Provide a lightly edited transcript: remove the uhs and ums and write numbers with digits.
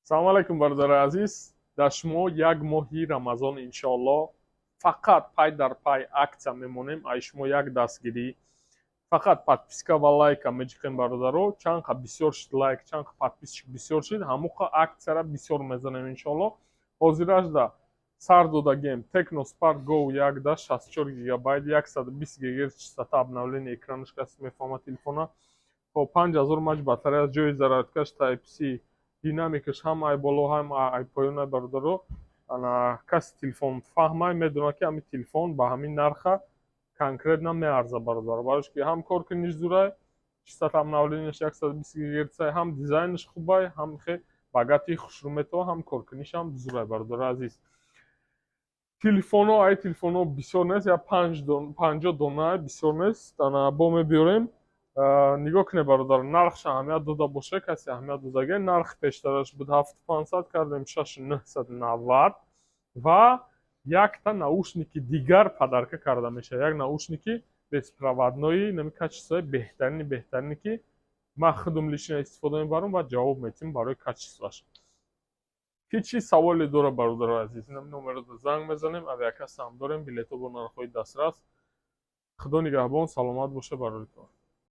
Салому алайкум, бародари азиз. Дар шумо як моҳи Рамазон, иншоалло, фақат пай дар пай акция мемонем. Ай шумо як дастгирӣ, фақат подписка ва лайка меҷиқем, бародаро. Чанд қа бисёр шуд лайк, чанд қа подписчик бисёр шуд, ҳамон қа акцияра бисёр мезанем, иншоалло. Ҳозиражда сар додагем Tecno Spark Go 1 да 64 гигабайт, 120 гигагерц частота обновления экранаш. Касе мефаҳмад телефона, хоб, 5000 мАч батарея, ҷои зарядкаш Type C, динамикаш ҳам ай боло, ҳам ай поён. Ай бародаро, ана каси телефон фаҳмай, медонад, ки ҳамин телефон ба ҳамин нарха конкретно меарзад, бародаро, барош ки ҳам коркуниш зурай, частота обновленияш 120 гигагерцай, ҳам дизайнаш хубай, ҳам хе богатый, хушрӯ метавон, ҳам коркунишам зурай. Бародари азиз, телефоно, ай телефоно бисёр нест, я 50 дона, бисёр нест. Ана бо мебиёрем, нигоҳ кунед, бародар, нархша аҳамият дода боша. Касе аҳамият додага, нархи пештараш буд 7500, кардем 6990 ва якта наушники дигар подарка карда мешавад, як наушники беспроводной, нами качествои беҳтарини беҳтарине, ки ман худам лично истифода мебарам ва ҷавоб метиҳам барои качествоаш. Ки чӣ саволе дорад, бародари азиз, инам номеро занг мезанем. Авиакассаам дорем, билетҳо бо нархҳои дастрас. Худо нигаҳбон, саломат боша, барори кор.